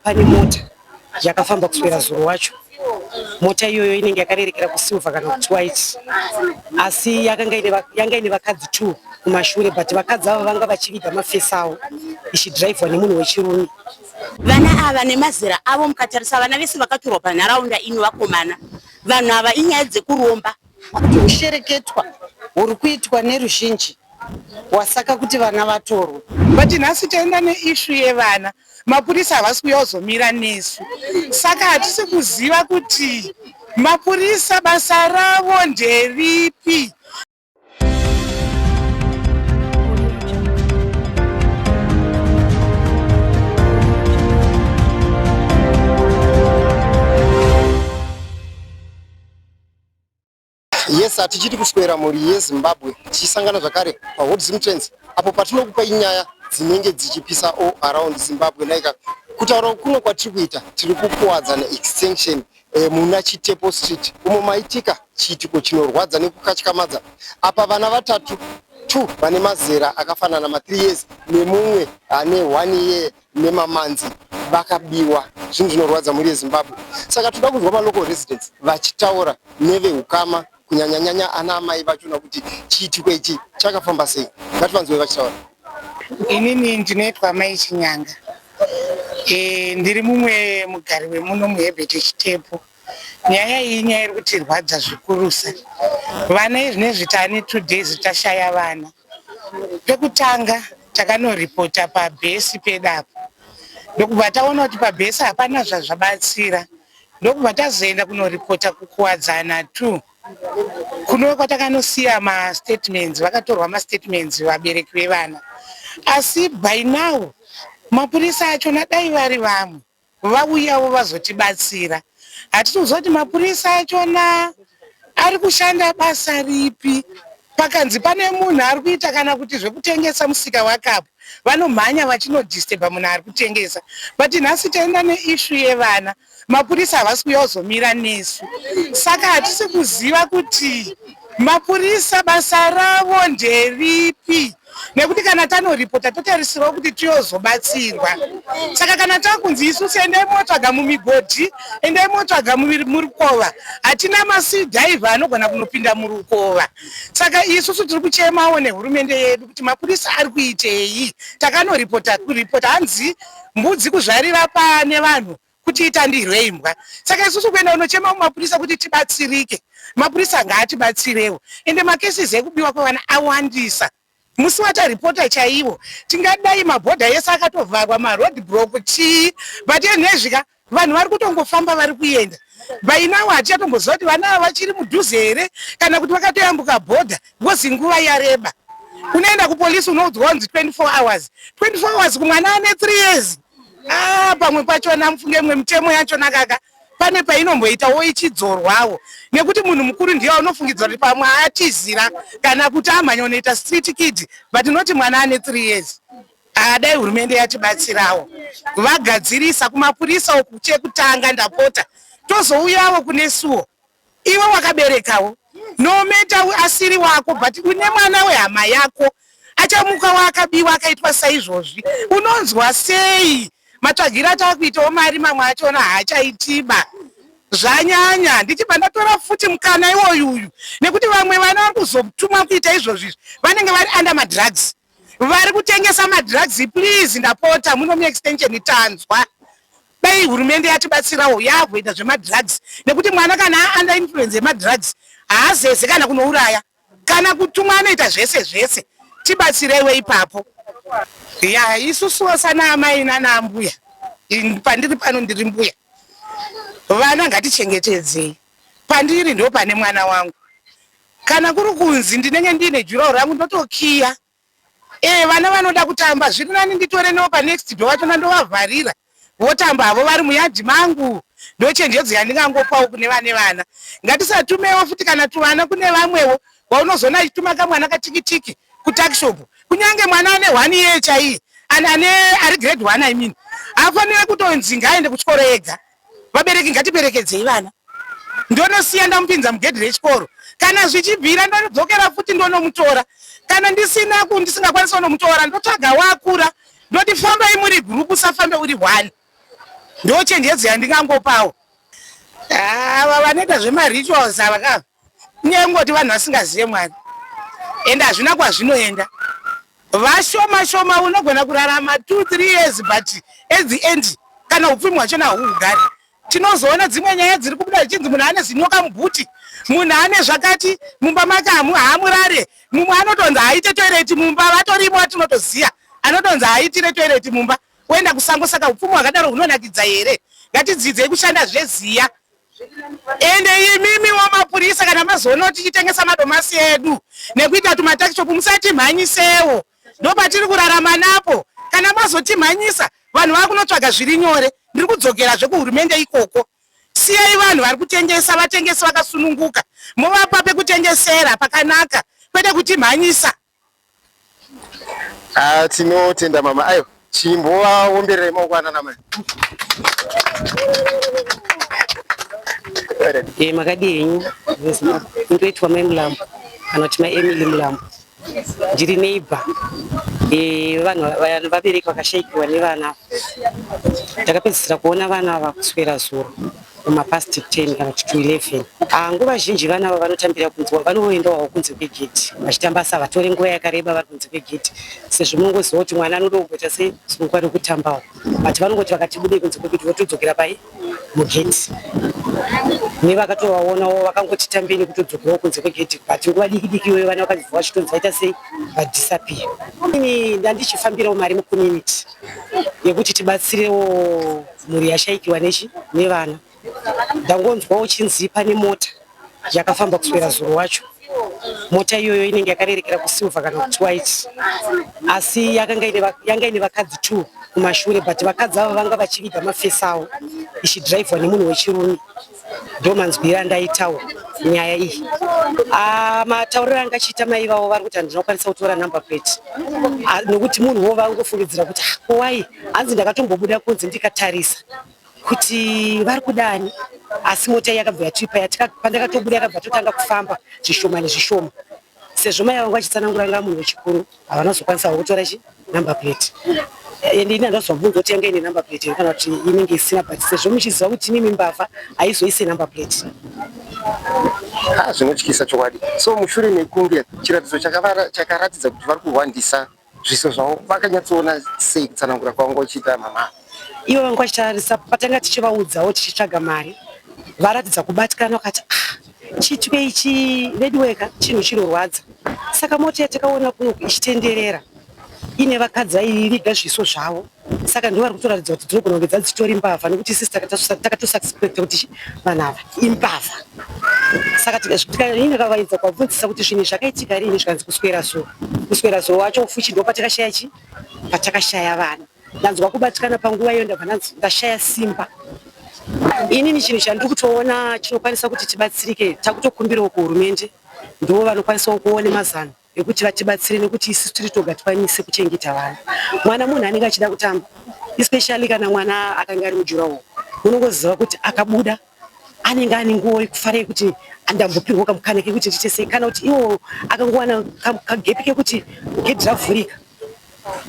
Pane mota yakafamba kuswera zuro wacho. Mota iyoyo inenge yakarerekera kusilver kana kuti white, asi yakanga ine yanga ine vakadzi two kumashure, but vakadzi ava vanga vachiviga mafesi avo, ichidhiraivhwa nemunhu wechirume. Vana ava nemazera avo, mukatarisa vana vese vakatorwa panharaunda ino vakomana. Vanhu ava inyaya dzekuromba. Kuti hushereketwa huri kuitwa neruzhinji hwasaka kuti vana vatorwe. But nhasi taenda neissue yevana, mapurisa havasi kuuya kuzomira nesu, saka hatisi kuziva kuti mapurisa basa ravo nderipi. Yes, hatichiti kuswera mhuri yeZimbabwe, tichisangana zvakare paHot Zim Trends apo patinokupai nyaya dzinenge dzichipisa all around Zimbabwe. Naika kutaura kuno kwatiri kuita, tiri kuKuwadzana Extension muna Chitepo Street, umo maitika chiitiko chinorwadza nekukatyamadza. Apa vana vatatu, two vane mazera akafanana ma3 years nemumwe ane 1 year nemamanzi, vakabiwa. Zvinhu zvinorwadza, mhuri yeZimbabwe. Saka toda kunzwa malocal residents vachitaura neveukama, kunyanyanyanya ana amai vachona, kuti chiitiko ichi chakafamba sei. Ngativanzwei vachitaura. Inini ndinoitwa Mai Chinyanga. Ndiri mumwe mugari wemuno muHerbert Chitepo. Nyaya iyi inyaya iri kutirwadza zvikurusa. Vana izvinezvi taane 2 days tashaya vana. Pekutanga takanoripota pabhesi pedapo, ndokubva taona kuti pabhesi hapana zvazvabatsira, ndokubva tazoenda kunoripota kuKuwadzana 2, kunova kwatakanosiya mastatements. Vakatorwa mastatements vabereki vevana, asi by now mapurisa achona dai vari vamwe vauyawo vazotibatsira. Hatisi kuziva kuti mapurisa achona ari kushanda basa ripi. Pakanzi pane munhu ari kuita kana kuti zvekutengesa musika wakapo, vanomhanya vachinodisturba munhu ari kutengesa. But nhasi taenda neissue yevana, mapurisa havasi kuuya kuzomira nesu, saka hatisi kuziva kuti mapurisa basa ravo nderipi, nekuti kana tanoripota totarisirawo kuti tiyozobatsirwa. Saka kana takunzi isusu endai motsvaga mumigodhi, endai motsvaga murukova, hatina masea diver anogona kunopinda murukova. Saka isusu tiri kuchemawo nehurumende yedu kuti mapurisa ari kuitei? Takanoripota, kuripota hanzi mbudzi kuzvarira pane vanhu kuti itandirwe imbwa. Saka isusu kuenda kunochema mumapurisa kuti tibatsirike, mapurisa ngaatibatsirewo. Ende macases ekubiwa kwevana awandisa. Musi wataripota chaiwo, tingadai mabhodha ese akatovharwa, maroad block, chii, but enhezvika vanhu vari kutongofamba, vari kuenda. By now hatichatomboziva kuti vana ava vachiri mudhuze here kana kuti vakatoyambuka bhodha, because nguva yareba. Unoenda kupolisi, unoudzwa kunzi 24 hours. 24 hours kumwana ane 3 years? Ah, pamwe pachona mufunge mumwe mitemo yachona kaka pane painomboitawo ichidzorwawo, nekuti munhu mukuru ndiye unofungidzwa kuti pamwe atizira kana kuti amhanya unoita street kid, but noti mwana ane 3 years. Dai hurumende yatibatsirawo, vagadzirisa kumapurisa uku chekutanga, ndapota. Tozouyawo kune suo. Iwe wakaberekawo, no matter asiri wako, but une mwana wehama yako achamuka waakabiwa akaitwa saizvozvi, unonzwa sei? Matsvagiro ataakuitawo mari, mamwe achona haachaitiba, zvanyanya. Ndichibva ndatora futi mukana iwoyuyu, nekuti vamwe vana vari kuzotumwa kuita izvozvi izvi vanenge vari under madrugs, vari kutengesa madrugs. Please, ndapota, muno muExtension tanzwa. Dai hurumende yatibatsirawo yaavoida zvemadrugs, nekuti mwana kana aunder influence yemadrugs haazeze kana kunouraya kana kutumwa, anoita zvese zvese. Tibatsireiwe ipapo. Ya, isusuwo sana amai nana ambuya, pandiri pano ndiri mbuya, vana ngatichengetedzei. Pandiri ndo pane mwana wangu. Kana kuri kunzi ndinenge ndiine jurawo rangu, ndotokiya. Vana vanoda kutamba, zviri nani nditore newo panext door vachona, ndovavharira, votamba havo vari muyadhi mangu. Ndochenjedzo yandingangopawo kune vane vana. Ngatisatumewo futi kana tuvana kune vamwewo, waunozoona achituma kamwana katikitiki kutuckshop. Kunyange mwana ane 1 year chaiye, ane ari grade 1, I mean, haafaniri kutonzi ngaaende kuchikoro ega. Vabereki ngatiperekedzei vana. Ndonosiya ndamupinza mugedhi rechikoro, kana zvichibvira ndodzokera futi ndonomutora. Kana ndisina ndisingakwanisi kunomutora, ndotsvaga wakura, ndoti fambai muri group, usafambe uri one. Ndochenjedzo yandingangopawo ava vanoita zvemarituals ava ka, inyaya yekungoti vanhu vasingazive Mwari, ende hazvina kwazvinoenda. Vashoma shoma unogona kurarama 2 3 years, but at the end kana upfumi hwachona hahuhugari. Tinozoona dzimwe nyaya dziri kubuda zvichinzi munhu ane zinyoka mubhuti, munhu ane zvakati mumba make, haamurare. Mumwe anotonzi haaite toireti mumba, vatorimo vatinotoziva anotonzi haaitire toireti mumba, oenda kusango. Saka upfumi hwakadaro hunonakidza here? Ngatidzidzei kushanda zveziya. Ende imimiwo mapurisa, kana mazoona tichitengesa madomasi edu nekuita tumatakishopu, musatimhanyisewo, ndopatiri kurarama napo. Kana mazotimhanyisa, vanhu vakunotsvaga zviri nyore. Ndiri kudzokerazve kuhurumende ikoko. Siyai vanhu vari kutengesa vatengesi vakasununguka, movapa pekutengesera pakanaka, kwete kutimhanyisa. Ah, tinotenda mama. Ayo, chimbovaombererai maoko anana mai. Makadii henyu veZimbabwe? Ndoitwa Mai Mulambo kana kuti Mai Emily Mulambo. Ndiri neighbor vanhu vabereki vakashaikiwa nevana. Ndakapedzisira kuona vana ava kuswera zuro kumapast 10 kana kuti to 11. Ah, nguva zhinji vana ava vanotambira kunze, vanoendawo kunze kwegedhi vachitamba, asi havatore nguva yakareba vari kunze kwegedhi, sezvo munongoziva kuti mwana anoda kumboita sei, nguva rekutambawo. But vanongoti vakati budei kunze kwegedhi, votodzokera pai mugedhi. Nevakatovaonawo vakangoti tambei nekutodzokerawo kunze kwegedhi, but nguva diki diki iyoyo vana vakabva vachitonzi vaita sei, vadisappear. Ini ndandichifambirawo mari mucommunity yekuti tibatsirewo mhuri yashaikiwa nechi nevana. Ndangonzwawo chinzi pane mota yakafamba kuswera zuro wacho. Mota iyoyo inenge yakarerekera kusilver kana kuti white, asi yakanga yanga ine vakadzi two kumashure, but vakadzi ava vanga vachiviga mafesi avo, ichidhiraivhwa nemunhu wechirume. Ndo manzwiro andaitawo nyaya iyi. Ah, matauriro anga achiita mai vavo, vari kuti handina kukwanisa kutora number plate. Ah, nokuti munhuwo vangofungidzira kuti, "Ah, kowai?" Hanzi ndakatombobuda kunze ndikatarisa kuti vari kudani, asi mota iyi yakabva yatipa. Pandakatobuda yakabva totanga kufamba zvishoma nezvishoma. Sezvo mai vangu vachitsanangura nga munhu wechikuru, havana kuzokwanisa kutora chi number plate, ende ini handazobvunza kuti yanga ine number plate here kana kuti inenge isina, but sezvo muchiziva kuti inini mbavha haizoise number plate. Ha, zvinotyisa chokwadi. So mushure mekunge chiratidzo chakaratidza kuti vari kuhwandisa zviso zvavo, vakanyatsoona sei kutsanangura kwavanga uchiita mama? Ivo vanga vachitarisa patanga tichivaudzawo tichitsvaga mari, varatidza kubatikana, vakati, "Ah, chiitiko ichi veduweka, chinhu chinorwadza." Saka mota yatakaona kuno ichitenderera ine vakadzi vaiviga zviso zvavo, saka ndo vari kutoratidza kuti dzinogona kunge dzadzitori mbavha, nekuti isusu takatosuspecta kuti vanhu ava imbavha. Saka ini ndakavaedza kuvabvunzisa kuti zvinhu zvakaitika rini, zvikanzi kuswera zuro. Kuswera zuro wacho fuchi ndo patakashaya chi patakashaya vana. Ndanzwa kubatikana panguva iyo, ndabva ndashaya simba. Inini chinhu chandiri kutoona chinokwanisa kuti tibatsirike, takutokumbirawo kuhurumende, ndo vanokwanisawo kuone mazano ekuti vatibatsire, nekuti isusu tiri toga tikwanise kuchengeta vana. Mwana munhu anenge achida kutamba, especially kana mwana akanga ari mudurawall, unongoziva kuti akabuda anenge ane nguva yekufara yekuti andambopirwa kamukana kekuti ndiite sei, kana kuti iwo akangowana kagepi kekuti gedhi ravhurika,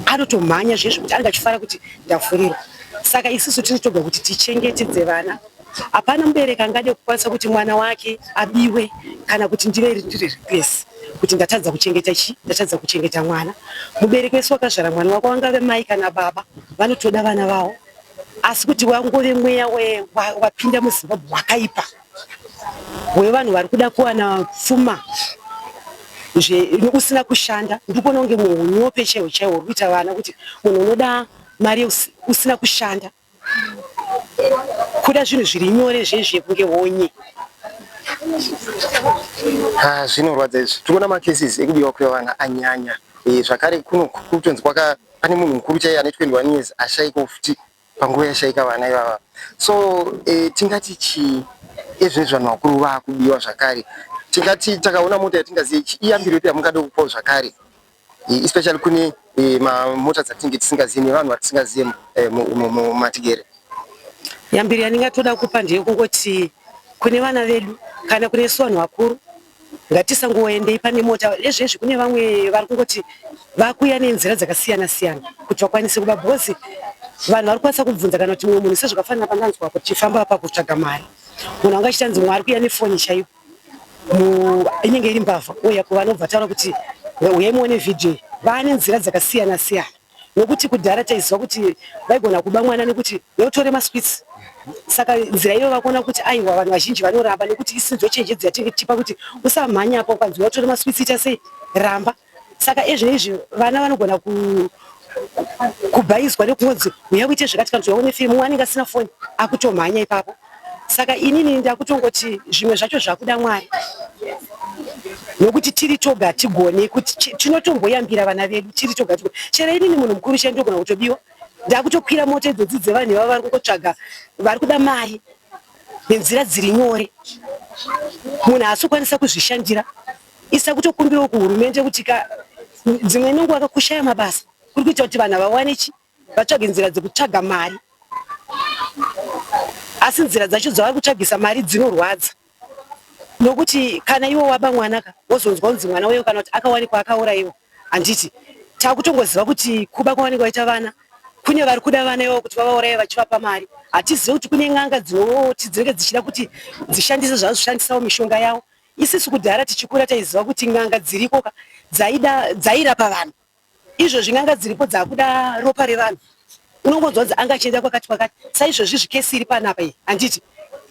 anotomhanya zvezvo kuti anenge achifara kuti ndavhurirwa. Saka isusu tiri toga kuti tichengetedze vana, hapana mubereki angade kukwanisa kuti mwana wake abiwe, kana kuti ndive ndiri replace kuti ndatadza kuchengeta chi ndatadza kuchengeta mwana. Mubereki wese wakazvara mwana wako, wangave mai kana baba, vanotoda vana vavo, asi kuti wangove mweya wapinda muZimbabwe wakaipa wevanhu vari kuda kuwana pfuma usina kushanda. Ndikuona kunge munyope chaiwo chaiwo uri kuita vana, kuti munhu unoda mari usina kushanda, kuda zvinhu zviri nyore zvezve kunge honye. Ah, zvinorwadza izvi. Tikuona macases ekubiwa kwevana anyanya. Zvakare kuno kutonzi kwaka pane munhu mukuru chaiye ane 21 years ashaikawo futi panguva yashaika vana ivava. So tingati chii ezvinezvi vanhu vakuru vaakubiwa zvakare? Tingati takaona mota yatingazive, iyambiro ipi yamungade kupawo zvakare, especially kune mamota dzatinenge tisingazivi nevanhu vatisingazive mumatigere? Yambiro yandingatoda kupa ndeyekungoti kune vana vedu kana kune isu vanhu vakuru, ngatisangoendei pane mota. Ezvezvi kune vamwe vari kungoti vakuuya nenzira dzakasiyana siyana kuti vakwanise kuba, because Vanhu vari kukwanisa kubvunza kana kuti mumwe munhu sezvakafanira pandanzwa apo tichifamba apa kutsvaga mari, munhu anga achitanzi mumwe ari kuuya nefoni chaiyo inenge iri mbavha ouya kuvanobva taura kuti uyai muone vhidhiyo iyi. Vaane nzira dzakasiyana siyana nokuti kudhara taiziva kuti vaigona kuba mwana nekuti yotore masweets. Saka nzira iyo vakuona kuti aiwa vanhu vazhinji vanoramba nekuti isu ndochenjedzo yatinenge tichipa kuti usamhanya apa ukanzi watore masweets ita sei ramba. Saka ezvino izvi vana vanogona kubhaizwa nekungonzi uya uite zvakati kana kuti uya une firimu mumwe anenge asina foni akutomhanya ipapo. Saka inini ndakutongoti zvimwe zvacho zvakuda Mwari nokuti tiri toga hatigone kuti tinotomboyambira vana vedu tiri toga hatigone. Chero inini munhu mukuru chaiye ndogona kutobiwa ndakutokwira mota idzodzi dzevanhu ivava vari kungotsvaga vari kuda mari nenzira dziri nyore. Munhu haasi kukwanisa kuzvishandira. Isa kutokumbirawo kuhurumende kuti ka dzimwe nenguva ka kushaya mabasa kuri kuita kuti vanhu havawane chi vatsvage nzira dzekutsvaga mari asi nzira dzacho dzavari kutsvagisa mari dzinorwadza nokuti kana iwe waba mwana ka wozonzwa kunzi mwana uyo kana kuti akawanikwa akaurayiwa handiti takutongoziva kuti kuba kwavanenge vaita vana kune vari kuda vana ivavo kuti vavauraye vachivapa mari hatizive kuti kune n'anga dzinoti dzinenge dzichida kuti dzishandise zvazvishandisawo mishonga yavo Isisu kudhara tichikura taiziva kuti n'anga dziriko ka dzaida dzairapa vanhu. Izvozvi n'anga dziripo dzakuda ropa revanhu. Unongonzwa kunzi anga achienda kwakati kwakati. Saizvozvi izvi kesi iri panapa iyi handiti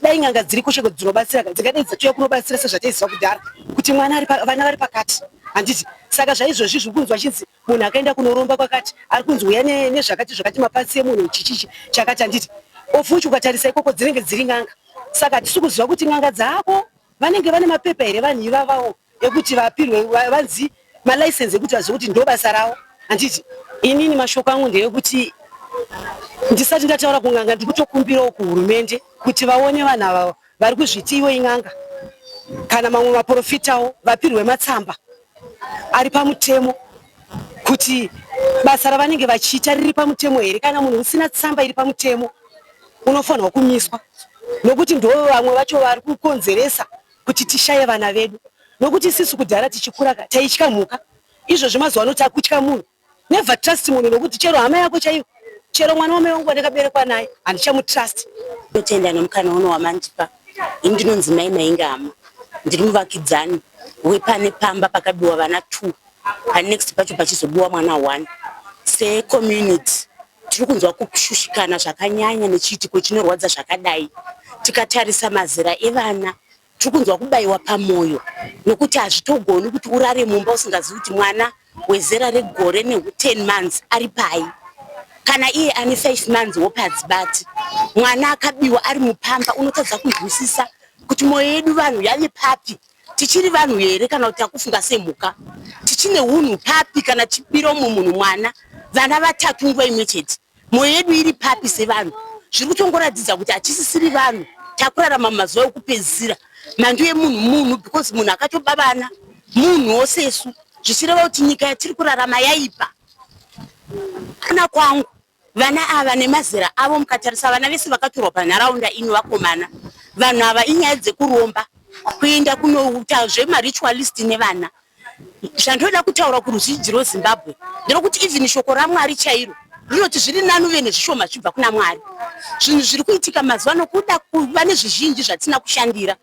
dai n'anga dziriko chero dzinobatsira ka dzingadai dzatouya kunobatsira sezvataiziva kudhara kuti mwana ari vana vari pakati handiti saka zvaizvozvi zviri kunzwa chinzi munhu akaenda kunoromba kwakati ari kunzi uya nezvakati zvakati mapatsi emunhu chichichi chakati handiti of which ukatarisa ikoko dzinenge dziri n'anga saka hatisi kuziva kuti n'anga dzako vanenge vane mapepa here vanhu ivavawo ekuti vapirwe vanzi malicense ekuti vazive kuti ndo basa ravo handiti inini mashoko angu ndeyekuti ndisati ndataura kun'anga ndikutokumbirawo kuhurumende kuti vaone vanhu ava vari kuzviti iwe in'anga kana mamwe maprofitawo vapirwe matsamba ari pamutemo kuti basa ravanenge vachiita riri pamutemo here. Kana munhu usina tsamba iri pamutemo unofanirwa kumiswa nokuti ndo vamwe vacho vari kukonzeresa kuti tishaye vana vedu nokuti isisu kudhara tichikura taitya mhuka izvozvi mazuva ano takutya munhu. Never trust munhu nokuti chero hama yako chaiyo chero mwana wamai wangu wandakaberekwa naye handichamutrust. Ndinotenda nemukana uno wamandipa. Ini ndinonzi Mai Maingama. Ndiri muvakidzani wepane pamba pakabiwa vana 2 panext pacho pachizobiwa mwana 1. Secommunity tiri kunzwa kushushikana zvakanyanya nechiitiko chinorwadza zvakadai. Tikatarisa mazera evana Tiri kunzwa kubaiwa pamoyo nokuti hazvitogoni kuti urare mumba usingazivi kuti mwana wezera regore nehu 10 months ari pai. Kana iye ane 5 months hope hadzibati. Mwana akabiwa ari mupamba unotadza kunzwisisa kuti moyo yedu vanhu yave papi. Tichiri vanhu here kana kuti takufunga semhuka? Tichine hunhu papi kana tichibira umwe munhu mwana vana vatatu nguva imwe chete? Moyo yedu iri papi sevanhu? Zviri kutongoratidza kuti hatisisiri vanhu, takurarama mumazuva ekupedzisira. Mhandu yemunhu munhu because munhu akatoba vana munhuwo sesu, zvichireva kuti nyika yatiri kurarama yaipa. Kana kwangu vana ava nemazera avo mukatarisa vana vese vakatorwa panharaunda ino vakomana, vanhu ava inyaya dzekuromba, kuenda kunoita zvemaritualist nevana. Zvandoda kutaura kuruzhinji rweZimbabwe nderekuti even shoko raMwari chairo rinoti zviri nani uve nezvishoma zvichibva kuna Mwari. Zvinhu zviri kuitika mazuva ano kuda kuva nezvizhinji zvatisina kushandira.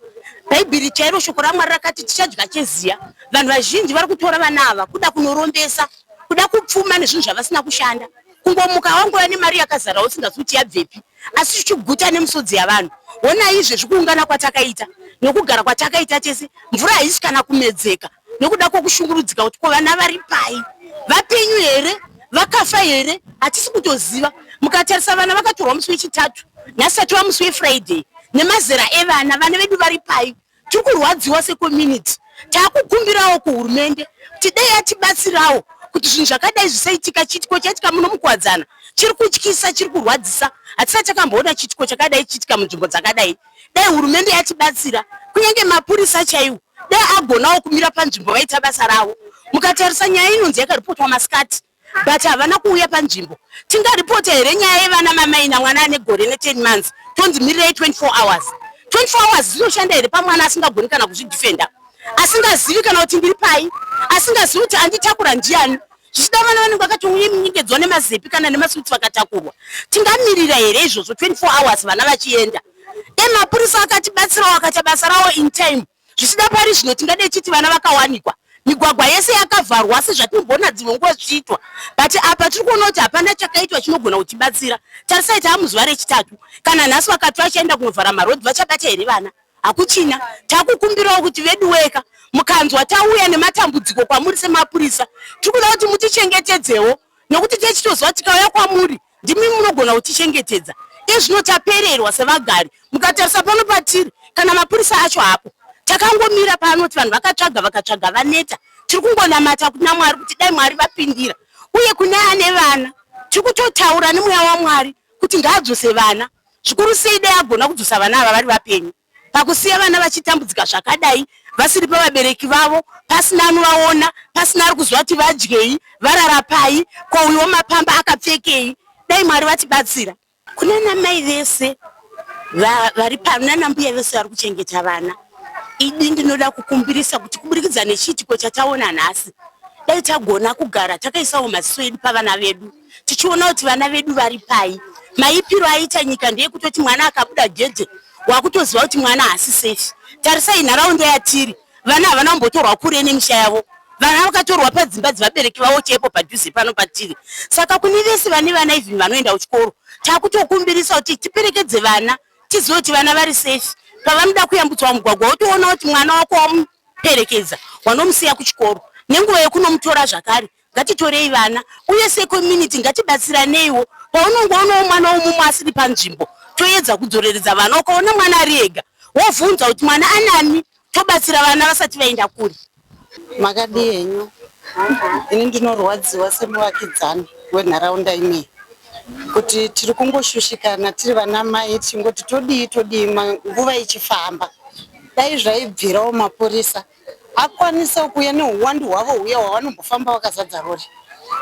Bhaibheri chairo shoko raMwari rakati tichadya cheziya. Vanhu vazhinji vari kutora vana ava kuda kunorombesa, kuda kupfuma nezvinhu zvavasina kushanda. Kungomuka wangova nemari yakazara usingazivi kuti yabvepi asi tichiguta nemisodzi yavanhu. Honai izvezvi kuungana kwatakaita nokugara kwatakaita tese, mvura haisi kana kumedzeka nokuda kwokushungurudzika kuti ko vana vari pai, vapenyu here, vakafa here, hatisi kutoziva. Mukatarisa vana vakatorwa musi weChitatu, nhasi tatova musi weFriday, nemazera evana, vana vedu vari pai? Tiri kurwadziwa secommunity, takukumbirawo kuhurumende kuti dai yatibatsirawo kuti zvinhu zvakadai zvisaitika. Chiitiko chaitika muno muKuwadzana chiri kutyisa, chiri kurwadzisa. Hatisati takamboona chiitiko chakadai chiitika munzvimbo dzakadai. Dai hurumende yatibatsira, kunyange mapurisa chaiwo dai agonawo kumira panzvimbo vaita basa ravo. Mukatarisa nyaya inonzi yakaripotwa masikati but havana kuuya panzvimbo. Tingaripota here nyaya yevana mamaina mwana ane gore ne 10 months tonzi mirirai 24 hours? 24 hours dzinoshanda here pamwana asingagoni kana kuzvidefenda, asingazivi kana kuti ndiri pai, asingazivi kuti anditakura ndiani? Zvichida vana vanenge vakatonyengedzwa nemazepi kana nemasuits vakatakurwa. Tingamirira here izvozvo 24 hours vana vachienda? Dai mapurisa akatibatsirawo akaita basa rawo in time. Zvichida pari zvino tingadai tichiti vana vakawanikwa. Migwagwa yese yakavharwa sezvatimboona dzimwe nguva zvichiitwa. But apa tiri kuona kuti hapana chakaitwa chinogona kutibatsira. Tarisai tava muzuva rechitatu. Kana nhasi vakati vachaenda kunovhara maroad vachabata here vana? Hakuchina. Takukumbirawo kuti veduweka mukanzwa tauya nematambudziko kwamuri semapurisa tiri kuda kuti mutichengetedzewo nekuti techitoziva tikauya kwamuri ndimi munogona kutichengetedza. Ezvino tapererwa sevagari. Mukatarisa pano patiri kana mapurisa acho hapo. Takangomira pano kuti vanhu vakatsvaga vakatsvaga vaneta. Tiri kungonamata kuna Mwari kuti dai Mwari vapindira. Uye kune ane vana tiri kutotaura nemweya waMwari kuti ngaadzose vana. Zvikuru sei dai agona kudzosa vana ava vari vapenyu. Pakusiya vana vachitambudzika zvakadai vasiri pavabereki vavo, pasina anovaona, pasina ari kuziva kuti vadyei, varara pai, ko uyuwo mapamba akapfekei. Dai Mwari vatibatsira. Kunana mai vese vari pano nana mbuya vese vari kuchengeta vana, idi ndinoda kukumbirisa kuti kuburikidza nechiitiko chataona nhasi, dai tagona kugara takaisawo maziso edu pavana vedu. tichiona kuti vana vedu vari pai. Maipiro aita nyika ndeyekutoti mwana akabuda gedhe wakutoziva kuti mwana haasi safe. Tarisai nharaunda yatiri, vana havana kumbotorwa kure nemisha yavo. Vana vakatorwa padzimba dzevabereki vavo chaipo padhuze pano patiri. Saka kune vese vane vana even vanoenda kuchikoro, takutokumbirisa kuti tiperekedze vana tizive kuti vana vari safe. Pavanoda kuyambutswa mugwagwa wotoona kuti mwana wako wamuperekedza wanomusiya kuchikoro nenguva yekunomutora zvakare Ngatitorei vana uye secommunity ngatibatsiraneiwo paunongoonawo mwana womumwe asiri panzvimbo toedza kudzoreredza vana ukaona mwana ari ega wovhunza kuti mwana anani tobatsira vana vasati vaenda kure. Makadii henyu? Ini ndinorwadziwa semuvakidzani wenharaunda ineyi kuti tiri kungoshushikana tiri vana mai tichingoti todii todii nguva ichifamba. Dai zvaibvirawo mapurisa akwanisa kuuya nehuwandu hwavo huya hwavanombofamba vakazadza rori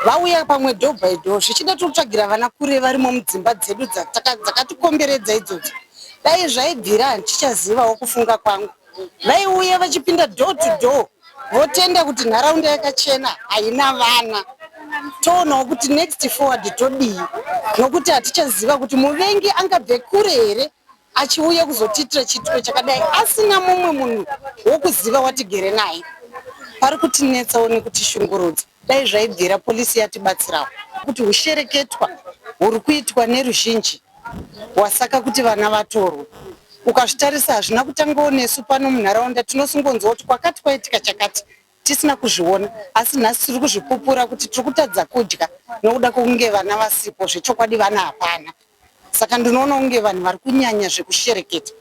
vauya pamwe door by door zvichida tiri kutsvagira vana kure varimo mudzimba dzedu dzakatikomberedza idzodzo dai zvaibvira handichazivawo kufunga kwangu vaiuya vachipinda door to door votenda kuti nharaunda yakachena haina vana toonawo kuti next forward todii nokuti hatichaziva kuti muvengi angabve kure here achiuya kuzotiitira chiitiko chakadai asina mumwe munhu wokuziva watigere naye. Pari kutinetsawo nekutishungurudza. Dai zvaibvira polisi yatibatsirawo. Kuti hushereketwa huri kuitwa neruzhinji hwasaka kuti vana vatorwe. Ukazvitarisa hazvina kutangawo nesu pano munharaunda tinosingonzwa kuti kwakati kwaitika chakati tisina kuzviona asi nhasi tiri kuzvipupura kuti tiri kutadza kudya nokuda kwekunge vana vasipo. Zvechokwadi vana hapana. Saka ndinoona kunge vanhu vari kunyanya zvekushereketa.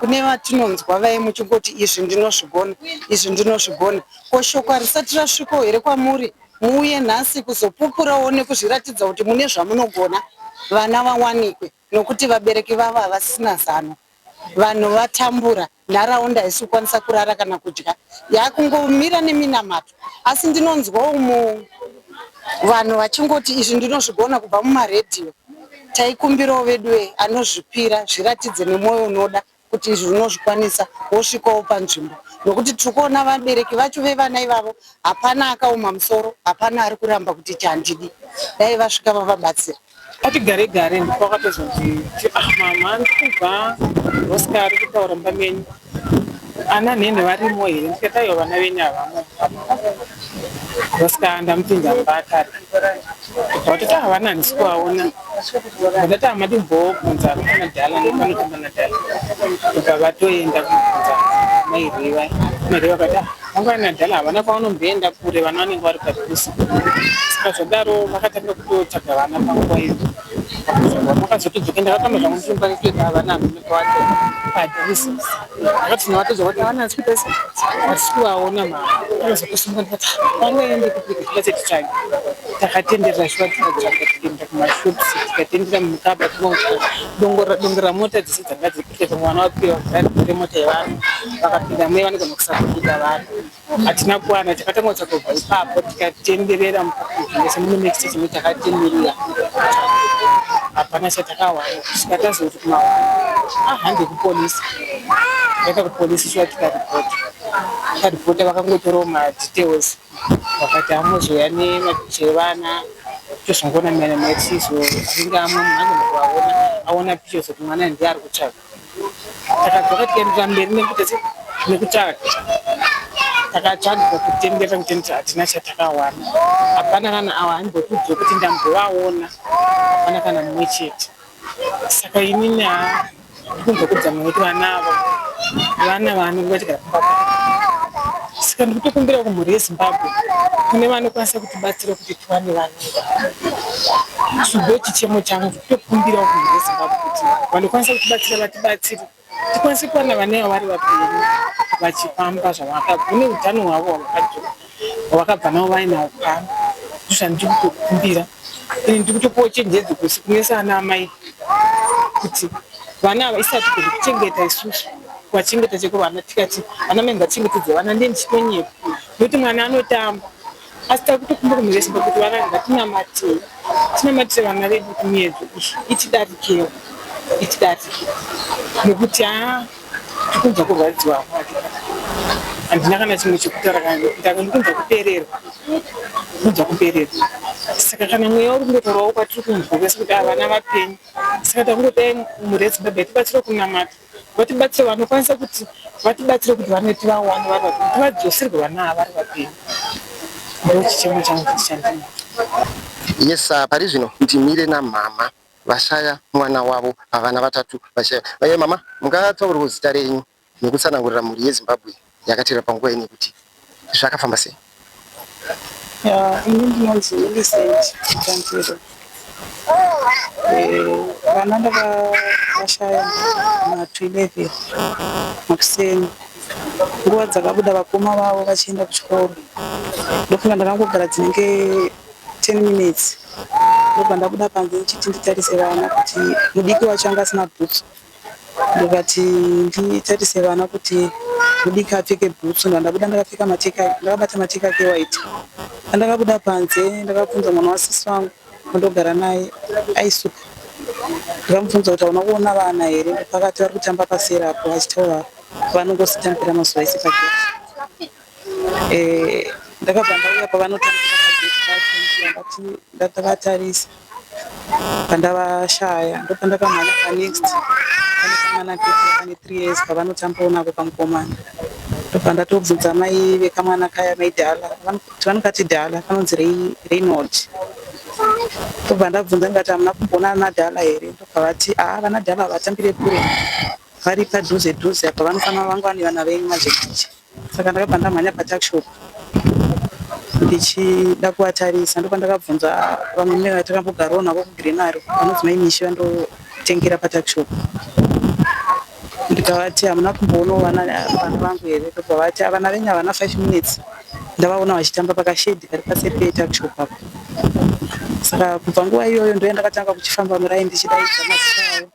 Kune vatinonzwa vaye muchingoti izvi ndinozvigona, izvi ndinozvigona. Ko shoko harisati rasvikawo here kwamuri muuye nhasi kuzopupurawo nekuzviratidza kuti mune zvamunogona vana vawanikwe nokuti vabereki vavo havasisina zano. Vanhu vatambura, nharaunda haisi kukwanisa kurara kana kudya, yakungomira neminamato. Asi ndinonzwawo mu vanhu vachingoti izvi ndinozvigona kubva mumaredhiyo. Taikumbirawo veduwe anozvipira zviratidze nemwoyo unoda kuti izvi unozvikwanisa wosvikawo panzvimbo nokuti tiri kuona vabereki vacho vevana ivavo hapana akaoma musoro, hapana ari kuramba kuti ichi handidi. Dai vasvika vavabatsira. Ati gare gare ndipo akatozonditi ah mama ndikubva Rosca ari kutaura mumba menyu ana nhenhe varimo here ndikati aiwa vana venyu havamo Rosca ndamupinza mumba akari vatoti ah vana handisi kuvaona ndati ah madi mbobvunza pana dhala nepanotamba nadhala kubva vatoenda kubvunza mai Reva mai Reva vakati ah vanga nadhala havana kwavanomboenda kure vana vanenge vari padhuze saka zvadaro vakatanga kutotsvaga vana panguva iyo vakazotodzoka ndakatamba zvangu ndichimba ndichitoita vana hameno padhuze ndakati ndinowatodza kuti vana hatisi kuita hatisi kuvaona mama vakazotosumuka ndikati vangaende kupi kuti tibatse titsvage takatenderera shuwa tikatsvaga tikaenda kumashops tikatendera mumukaba dongorera mota dzese dzanga dziri kuita vamwe vana vapiwa kuti mota yevanhu vakapinda muye vanogona kusapota vanhu Hatina kuwana takatanga kutsvaga kubva ipapo tikatenderera mese mune next chimwe takatenderera hapana chatakawana kusvika tazoti kumawana ah hande kupolisi takaenda kupolisi shuwa tikaripota tikaripota vakangotorawo madetails Vakati amuzouya nemapicha evana tozongoona miyana matizo anenge amwe munhu anogona kuvaona aona picha zoti mwana ndiye ari kutsvaga. Takadzoka tikaenderera mberi nekuita sei nekutsvaga. Takatsvaga kutenderera kutenderera hatina chatakawana. Hapana kana awa aimbotiudza kuti ndambovaona hapana kana mumwe chete. Saka inini haa ndikunzwa kudzamwa nekuti vana ava vana vanenge vachigara kumba kwangu. Saka ndikutokumbira kumhuri yeZimbabwe kune vanokwanisa kutibatsira kuti tiwane vana ivava. Ndo chichemo changu kutokumbirawo kumhuri yeZimbabwe kuti vanokwanisa kutibatsira vatibatsire tikwanise kuwana vana ava vari vapenyu vachifamba zvavakabva neutano hwavo hwavakadzoka hwavakabva navo vainawo pano. Ndozvandiri kutokumbira. Ini ndiri kutopawo chenjedzo kune sana amai kuti vana ava isu hatigoni kuchengeta isusu kuvachengeta cheko vana tikati vana mai ngachengetedze vana ndiye ndichitonyepa nekuti mwana anotamba asi takutokumbira kumhuri yezimbabwe kuti vana ngatinamatei tinamatire vana vedu kuti miedzo iyi itidarikewo itidarike nekuti haa ndikunzwa kurwadziwa handina kana chimwe chekutaura kana ndikunzwa kupererwa ndikunzwa kupererwa saka kana mweya uri kungotaurawo kwatiri kunzwa kwese kuti vana vapenyu saka takungodai mhuri yezimbabwe yatibatsira kunamata vatibatsire vanokwanisa kuti vatibatsire kuti vana tivawane vari vapenyu tivadzoserwe vana ava vari vapenyu ndo chichemo changu kuti chandinacho. Yes, pari zvino ndimire namama vashaya mwana wavo pavana vatatu vashaya. Vaye mama, mungataurewo zita renyu nekutsanangurira mhuri yeZimbabwe yakateerera panguva ino kuti zvakafamba sei? Ya, ini ndinonzi Millicent Mutantiro. Vana ndakavashaya ma211 makuseni nguva dzakabuda vakoma vavo vachienda kuchikoro. Ndofunga ndakangogara dzinenge 10 minutes ndobva ndabuda panze ndichiti nditarise vana kuti mudiki wacho anga asina bhutsu ndikati nditarise vana kuti mudiki apfeke bhutsu ndobva ndabuda ndakapfeka mateki ndakabata mateki ake white. Pandakabuda panze ndakabvunza mwana wasisi wangu wandogara naye aisuka ndikamubvunza kuti hauna kuona vana here ndopakati vari kutamba paseri apo vachitaura vanongositambira mazuva ese pageti. Ndakabva ndauya pavanotambira pageti pacho ndavatarisa pandavashaya ndopandakamhanya panext pane kamwana keke kane 3 years kavanotambawo nako kamukomana ndobva ndatobvunza mai vekamwana kaya mai Dhala kuti vanokati Dhala kanonzi Reynold ndobva ndabvunza ndikati hamuna kumboona ana Dhala here ndobva vati aa vana Dhala havatambire kure vari padhuze dhuze apa vanofanira vanga vane vana venyu manje manje. Saka ndakabva ndamhanya patuckshop ndichida kuvatarisa ndopandakabvunza vamwe mai vatakambogarawo navo kuGrenaro vanonzi mai Mishi vandotengera patuckshop ndikavati hamuna kumboonawo vana vangu here ndobva vati vana venyu havana 5 minutes ndavaona vachitamba pakashedhi kari paseri petuckshop apo. Saka kubva nguva iyoyo ndoya ndakatanga kuchifamba muraini ndichidaidza mazita avo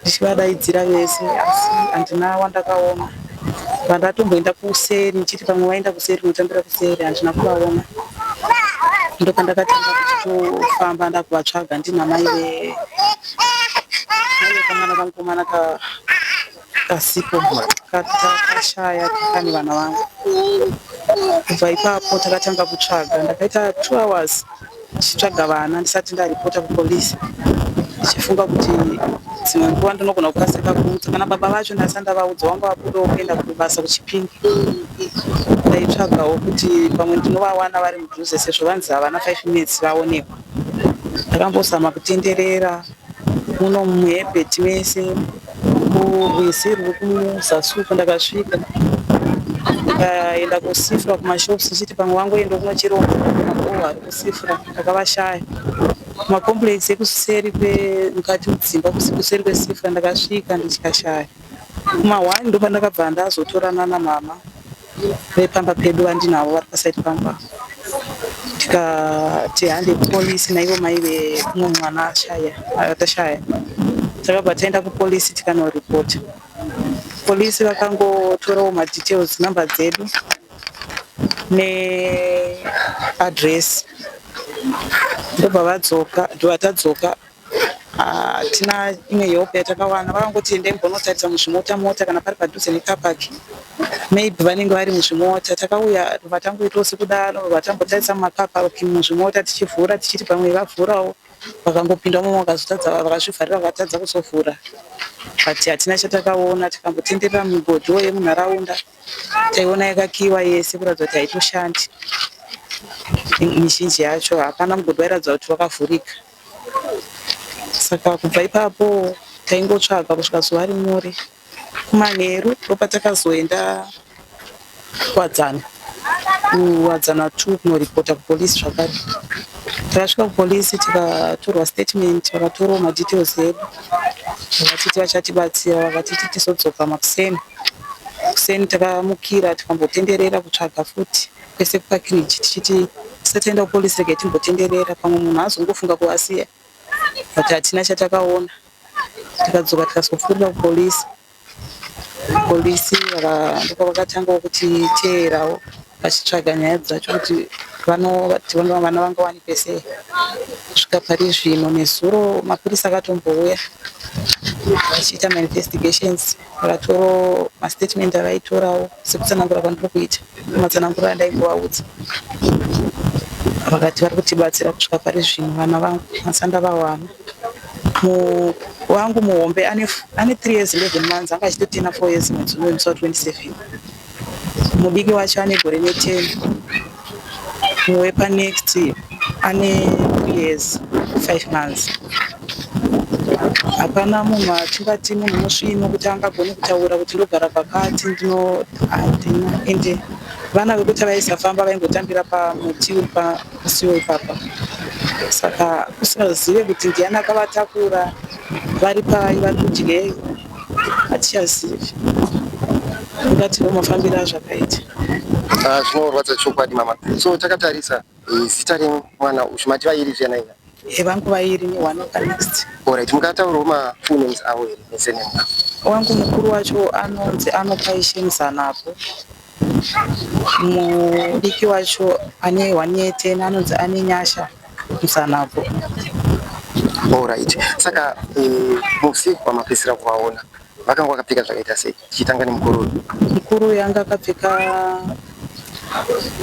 ndichivadaidzira vese asi handina wandakaona. Pandatomboenda kuseri ndichiti pamwe vaenda kuseri kunotambira kuseri handina kuvaona. Ndopandakatanga kuchitofamba ndakuvatsvaga ndina mai ve mai vekamwana kamukomana kasipo kashaya kane vana vangu. Kubva ipapo takatanga kutsvaga ndakaita 2 hours ndichitsvaga vana ndisati ndaripota kupolisi ndichifunga kuti dzimwe nguva ndinogona kukasika kuudza kana baba vacho ndasati ndavaudza vanga vabudawo kuenda kubasa kuChipinge. Ndaitsvagawo kuti pamwe ndinovawana vari mudhuze sezvo vanzi havana 5 minutes vaonekwa. Ndakambozama kutenderera muno muHebert mese kurwizi rwuri kuzasi uko ndakasvika ndikaenda kusifura kumashops ndichiti pamwe vangoenda kunocherawo mvura ari kusifura ndakavashaya. Kumacomplex ekuseri mukati mudzimba kuseri kwesifura ndakasvika ndikashaya. Kuma1 ndopandakabva ndazotorana namama vepamba pedu vandinavo vari pasaidi pangu apa tikati hande kupolisi naivo mai veumwe mwana atashaya. Takabva taenda kupolisi tikanoripota. Polisi vakangotorawo madetails namba dzedu neadhiresi ndobva vadzoka ndobva tadzoka. Hatina imwe help yatakawana. Vakangoti endai mbonotarisa muzvimota mota kana pari padhuze necarpark, maybe vanenge vari muzvimota. Takauya, vatangoitawo sekudaro, vatambotarisa mumacarpark, muzvimota, tichivhura tichiti pamwe vavhurawo. Vakangopinda umo, vakazotadza, vakazvivharira, vakatadza kuzovhura, but hatina chatakaona. Tikambotenderera migodhiwo yemunharaunda, taiona yakakiwa yese kuratidza kuti haitoshandi mizhinji yacho. Hapana mugodhi wairatidza kuti wakavhurika. Saka kubva ipapo taingotsvaga kusvika zuva rinyore. Kumanheru ndopatakazoenda Kuwadzana, Kuwadzana 2, kunoripota kupolisi zvakare. Takasvika kupolisi, tikatorwa statement, vakatorawo madetails edu, vakatiti vachatibatsira, vakatiti tizodzoka makuseni. Kuseni takamukira, tikambotenderera kutsvaga futi kwese kuParkridge, tichiti tisati taenda kupolisi regai timbotenderera, pamwe munhu azongofunga kuvasiya, but hatina chatakaona. Tikadzoka, tikazopfuurira kupolisi. Polisi ndopavakatangawo kutiteerawo vachitsvaga nyaya dzacho kuti vana vangawanikwe sei. Kusvika pari zvino, nezuro mapurisa akatombouya vachiita mainvestigations, vakatorawo mastatement avaitorawo sekutsanangura kwandiri kuita, matsananguriro andaingovaudza. Vakati vari kutibatsira. Kusvika pari zvino vana vangu handisati ndavawana. Wangu muhombe ane 3 years 11 months, anga achitotena 4 years mwedzi unoyu musi wa27. Mudiki wacho ane gore ne10. Wepanext ane 3 years 5 months. Hapana munhu atingati munhu musvino kuti angagone kutaura kuti ndogara pakati, ndino handina. Ende vana vekuti vaisafamba, vaingotambira pamuti uri pamusiwo ipapa, saka usingazive kuti ndiani akavatakura, vari pai, vari kudyei, hatichazivi. Ungati ndo mafambiro azvakaita. Ah, zvinorwadza chokwadi, mama. So takatarisa zita remwana uyu, mati vairi zviyanaina? Vangu vairi neone panext. Alright, mukataurawo mafull names avo here nesurname avo? Wangu mukuru wacho anonzi Anopaishe Muzanapo. Mudiki wacho ane 1 year 10 anonzi ane Nyasha Muzanapo. Alright, saka musi wamapedzisira kuvaona vakanga vakapfeka zvakaita sei, tichitanga nemukuru uyu? Mukuru uyu anga akapfeka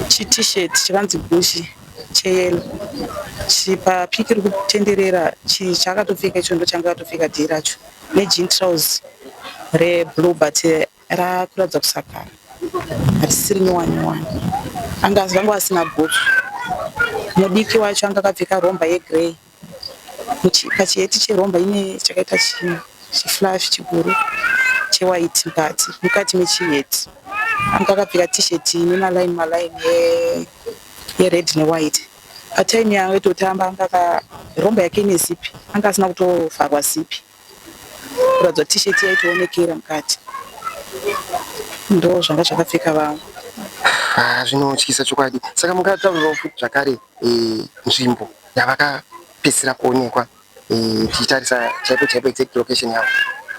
chiT-shirt chakanzi Gucci cheyellow. Chipapiki iri kutenderera chaakatopfeka icho ndo changa akatopfeka dhii racho, nejean trouse reblue, but rakuratidza kusakara, harisisiri nyowani nyowani. Anga vanga vasina bhutsu. Mudiki wacho anga akapfeka romber yegrey. Pachiheti cheromber ine chakaita chifluff chikuru chewhite mukati mechiheti. Anga akapfeka T-shirt ine malaini malaini yered newhite. Patime yaaitotamba anga romber yake ine zipi, anga asina kutovharwa zipi kuratidza kuti T-shirt yaitoonekera mukati. Ndo zvanga zvakapfeka vangu. Ah, zvinotyisa chokwadi. Saka mungataurirawo futi zvakare nzvimbo yavakapedzisira kuonekwa, tichitarisa chaipo chaipo exact location yavo?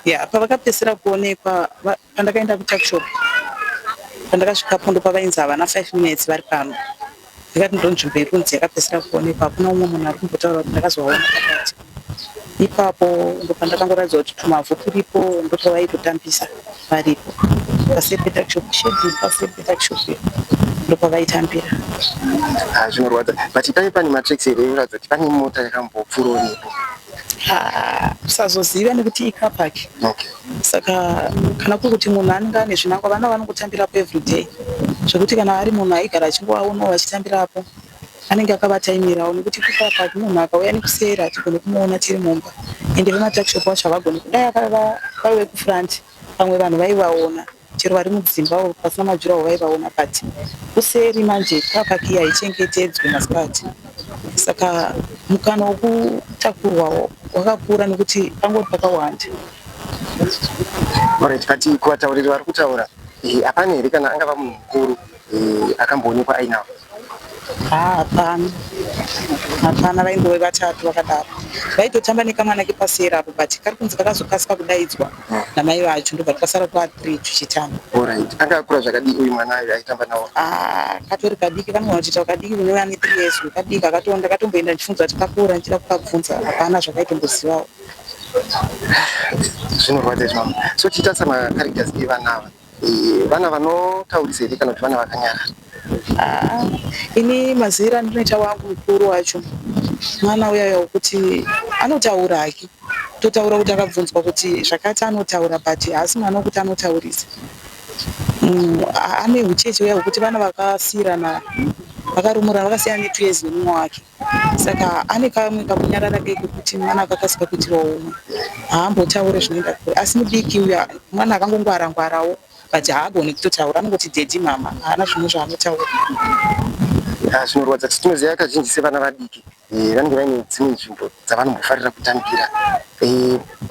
Ya, pavakapedzisira kuonekwa, pandakaenda kutuckshop, pandakasvikapo ndopavainzi havana 5 minutes vari pano. Ndikati ndo nzvimbo iri kunzi yakapedzisira kuonekwa. Hakuna umwe munhu ari kumbotaura kuti ndakazovaona pakati ipapo. Ndopandakangoratidzwa kuti tumavhu turipo, ndopavaitotambisa varipo paseri petuckshop, shedi paseri petuckshop, ndopavaitambira. Ah, zvinorwadza, but pane matracks here inoratidza kuti pane mota yakambopfuurawo nepo? Ah, usazoziva nekuti icarpark. Saka kana kuri kuti munhu anenge ane zvinangwa, vana vanongotambirapo everyday, zvekuti kana ari munhu aigara achingovaonawo vachitambirapo, anenge akavataimirawo, nekuti kucarpark munhu akauya nekuseri hatigoni kumuona tiri mumba. Ende vematuckshop vacho havagoni. Kudai vaive kufront, pamwe vanhu vaivaona, chero vari mudzimba pasina madurawall vaivaona, but kuseri manje carpark iyi haichengetedzwi masikati, saka mukana wokutakurwa wakakura nekuti pangori pakawanda. Alright, but kuvatauriri vari kutaura, hapana here kana angava munhu mukuru akamboonekwa ainawo? Haa, hapana, hapana. Vaingove vatatu vakadaro. Vaitotamba nekamwana kepaseri apo but kari kunzi kakazokasika kudaidzwa namai vacho ndobva twasara twa 3 tuchitamba. Alright. Anga akura zvakadii uyu mwana uyu aitamba nawo? Ah, katori kadiki kanogona kutoita kadiki kune ane 3 years kadiki akatonda katomboenda ndichifunza kuti kakura ndichida kukabvunza hapana zvakaitombozivawo. Zvinorwadza izvi mama. So tichitarisa macharacters evana ava. Vana vanotaurisa here kana kuti vana vakanyarara? Ah, ini mazera andinoita wangu mukuru wacho mwana uya uya wekuti anotaura hake totaura kuti akabvunzwa kuti zvakati anotaura but haasi mwana wekuti anotaurisa. Ane hucheche uya hwekuti vana vakasiyirana vakarumurana vakasiyana ne2 years nemumwe wake. Saka ane kamwe kakunyarara ke kekuti mwana akakasika kuitirwa umwe haambotaure zvinoenda kure asi mudiki uya mwana akangongwara ngwarawo but haagoni kutotaura anongoti daddy mama haana zvimwe zvaanotaura. Ah, zvinorwadza. Tinoziva kazhinji sevana vadiki vanenge vaine dzimwe nzvimbo dzavanombofarira kutambira.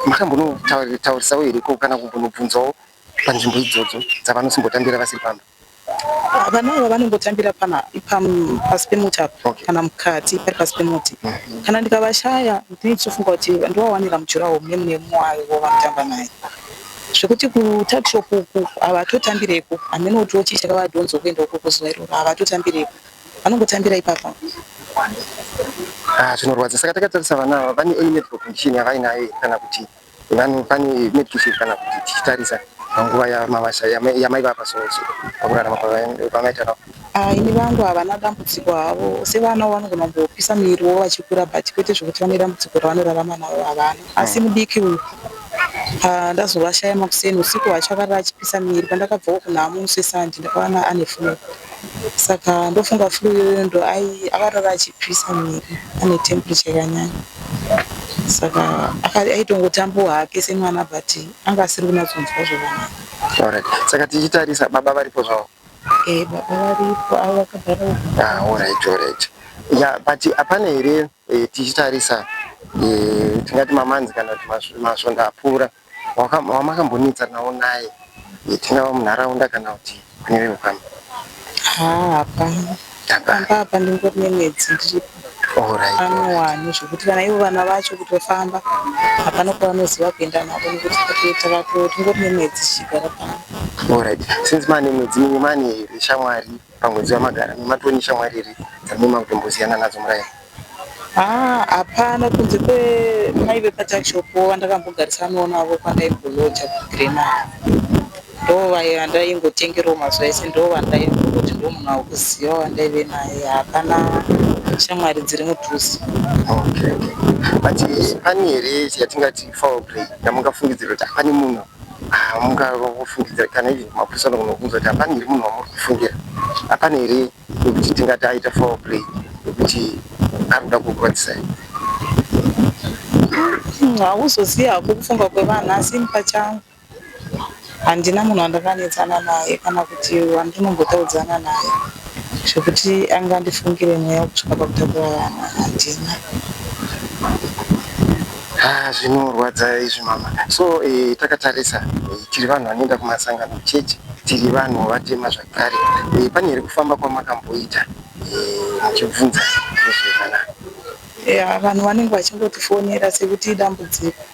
Makambonotaurisawo here ko kana kumbonobvunzawo panzvimbo idzodzo dzavanosimbotambira vasiri pamba? Vana ava vanongotambira pana pasi pemuti apa kana mukati pari pasi pemuti. Kana ndikavashaya ndinenge ndichifunga kuti ndovawanira mujuraho mune mune mumwe wavo vanotamba naye. Zvekuti kutuckshop uku havatotambireko hameno kuti chii chakavadhonza kuenda ukoko zuva iroro havatotambireko vanongotambira ipapa. Ah, zvinorwadza. Saka takatarisa vana ava vane any medical condition yavainayo here kana kuti vano pane medication kana kuti tichitarisa panguva yamaiva pakurarama kwamaita navo? Ah, ini vangu havana dambudziko havo sevana vanogona kumbopisa muviri wavo vachikura but kwete zvekuti vane dambudziko ravanorarama navo havana. Asi mudiki uyu ndazovashaya makuseni usiku hwacho akarara achipisa muviri pandakabvawo kunhamo musi weSunday ndakawana ane flu. Saka ndofunga flu iyoyo ndo akarara achipisa muviri ane temperature yakanyanya. Saka aitongotambawo hake semwana but anga asiri kunyatsonzwa zvakanaka. Alright. Saka tichitarisa baba varipo zvavo? Eh, baba varipo avo vakagara uko. Ah, alright. Yeah, but hapana here tichitarisa tingati mamanzi kana kuti masvondo apfuura wamakambonetsanawo naye, tingava munharaunda kana kuti kune veukama? Haa, hapana. Pamba apa ndingori nemwedzi ndiripo. Panowani zvekuti kana ivo vana vacho kutofamba hapana kwavanoziva kuenda navo nekuti tingori nemwedzi tichigara pano. Alright. Since mane mwedzi mingi mane here shamwari pamwedzi wamagara matoni shamwari here dzamuri makutombosiyana nadzo muraini? Haa, hapana kunze kwemai vepatuckshop vandakambogarisanawo navo kwandaimboloja kuGrenada. Ndo vandaingotengerawo mazuva ese ndo vandaingoti ndo munhu wekuziva wandaive naye. Hapana shamwari dziri mudhuze. Okay. But pane here yatingati foul play yamungafungidzira kuti hapane munhu mungafungidzira kana even mapurisa anogona kubvunza kuti hapane here munhu wamuri kufungira, hapana here yekuti tingati aita foul play yekuti ari kuda kukurwadzisai? Hauzozivi hako kufunga kwevanhu asi ini pachangu handina munhu wandakanetsana naye kana kuti wandinombotaudzana naye zvekuti angandifungire mweya wekusvika pakutakura vana handina. Ah, zvinorwadza izvi mama. So takatarisa tiri vanhu vanoenda kumasangano chechi, tiri vanhu vatema zvakare. Pane here kufamba kwamakamboita muchibvunza nezvevana? Ya, vanhu vanenge vachingotifonera sekuti idambudziko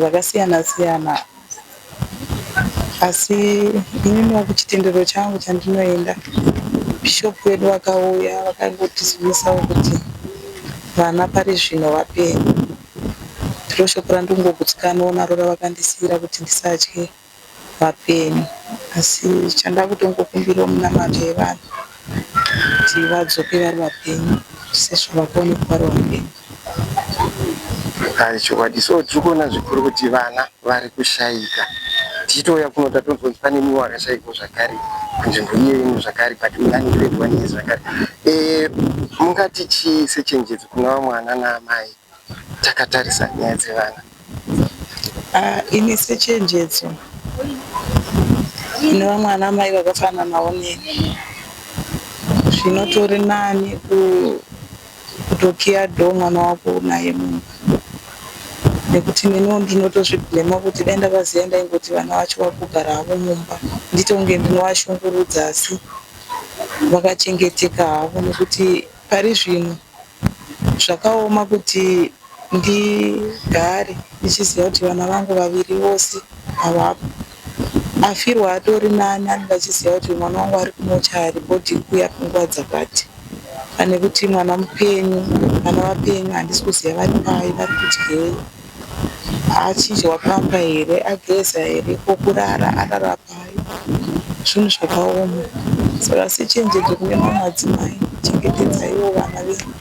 vakasiyana siyana, asi ininiwo kuchitendero changu chandinoenda bishop wedu vakauya vakangotizivisawo kuti vana pari zvino vapenyu. Ndiro shoko randingogutsikanewo naro ravakandisiira kuti ndisatye vapenyu. Asi chandakutongokumbirawo minamato yevanhu kuti vadzoke vari vapenyu sezvavakaonekwa vari vapenyu. Hai, chokwadi. So tiri kuona zvikuru kuti vana vari kushayika. Tichitouya kuno tatonzwa kuti pane mumwe wakashayikawo zvakare kunzvimbo iyoyo ino zvakare, but uyu ane 21 years zvakare. Mungati chii sechenjedzo kuna vamwe vana naamai takatarisa nyaya dzevana? Ah, ini sechenjedzo kune vamwe ana mai vakafananawo neni, zvinotori nani kutokiya door mwana wako unaye mumba, nekuti neniwo ndinotozvibhurema kuti dai ndakaziva ndaingoti vana vacho vakugara havo mumba ndiite kunge ndinovashungurudza, asi vakachengeteka havo nekuti pari zvino Zvakaoma kuti ndigare ndichiziva kuti vana vangu vaviri vose havapo. Afirwa atori nani anenge achiziva kuti mwana wangu ari kumochari bhodhi iri kuuya nguva dzakati. Pane kuti mwana mupenyu, vana vapenyu handisi kuziva vari pai, vari kudyei, achinjwa pamba here, ageza here, pokurara arara pai. Zvinhu zvakaoma. Saka sechenjedzo kune mamwe madzimai, chengetedzaiwo vana venyu.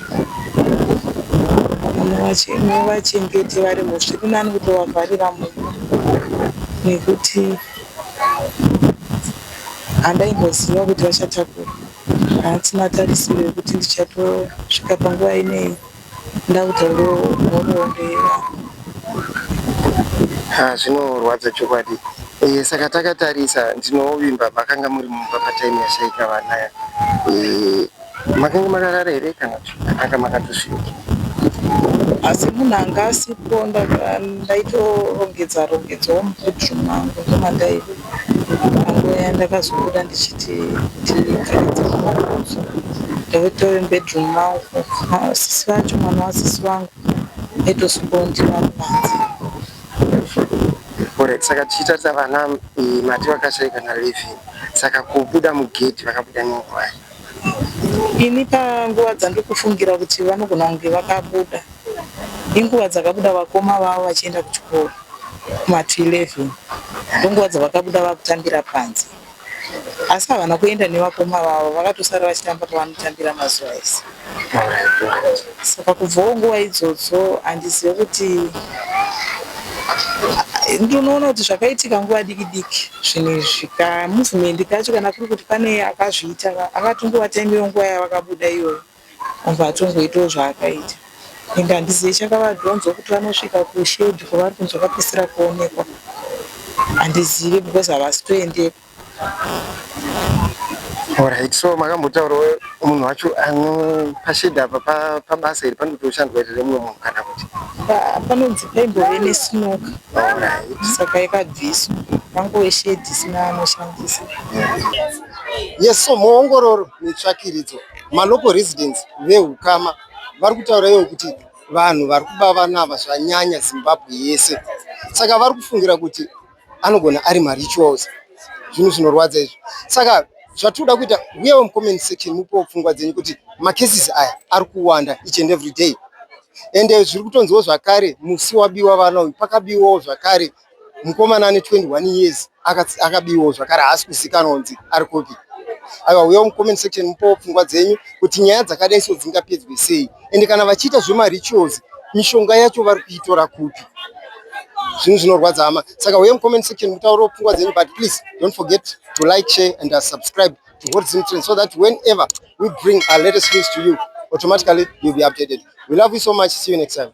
Muvachengete varimo, zviri nani kutovavharira mumba nekuti handaimboziva kuti vachatakura. Handisina tarisiro yekuti ndichatosvika panguva ineyi ndakutaurawo nhoroondo yevana. Ha, zvinorwadza chokwadi. E, saka takatarisa ndinovimba makanga muri mumba patime yashaika vana. E, makanga makarara here kana kuti makanga makatosvika? Asi munhu anga asipo ndaitorongedza rongedzawo mubedroom mangu ndomandaive. Panguva yandakazobuda ndichiti ndipfekedze kumabhutsu ndaitove mubedroom mangu. Sisi vacho mwana wasisi vangu aitosvikoondiva mupanze. Alright, saka tichitarisa vana mati vakashaika na11 saka kubuda mugedhi vakabuda nenguva? Ini panguva dzandiri kufungira kuti vanogona kunge vakabuda inguva dzakabuda vakoma vavo vachienda kuchikoro kuma 11 ndonguva dzavakabuda vakutambira panze, asi havana kuenda nevakoma vavo, vakatosara vachitamba pavanotambira mazuva ese. Saka kubvawo nguva idzodzo handizive kuti ndinoona kuti zvakaitika nguva diki diki zvinhu izvi. Kamovement kacho kana kuri kuti pane akazviita akatongova time nguva yavakabuda iyoyo obva atongoitawo zvaakaita. Ende handizivi chakavadhonza kuti vanosvika kushedhi kwavari kunzi vakapedzisira kuonekwa, handizivi because havasi toendeko. Alright, so makambotaurawo munhu wacho ano pashedhi apa pabasa iri panotoshandwa here remumwe munhu kana kuti? Panonzi paimbove nesnooker, saka yakabviswa, pangove shedhi isina anoshandisa. Yes, so muongororo netsvakiridzo malocal residents veukama vari kutaura ivo kuti vanhu vari kuba vana ava zvanyanya Zimbabwe yese, saka vari kufungira kuti anogona ari marituals. Zvinhu zvinorwadza izvi. Saka zvatinoda kuita, uyewo mucomment section mupewo pfungwa dzenyu kuti macases aya ari kuwanda each and every day. Ende zviri kutonziwo zvakare musi wabiwa vana uyu pakabiwawo zvakare mukomana ane 21 years akabiwawo zvakare, haasi kuzikanwa kunzi ari kupi. Aiwa, uyewo mucomment section mupewo pfungwa dzenyu kuti nyaya dzakadai so dzingapedzwe sei, ende kana vachiita zvemarituals mishonga yacho vari kuitora kupi? Zvinhu zvinorwadza hama. Saka uye mucomment section mutaurewo pfungwa dzenyu, but please don't forget to like, share and subscribe to Hot Zim Trend so that whenever we bring our latest news to you, automatically you'll be updated. We love you so much. See you next time.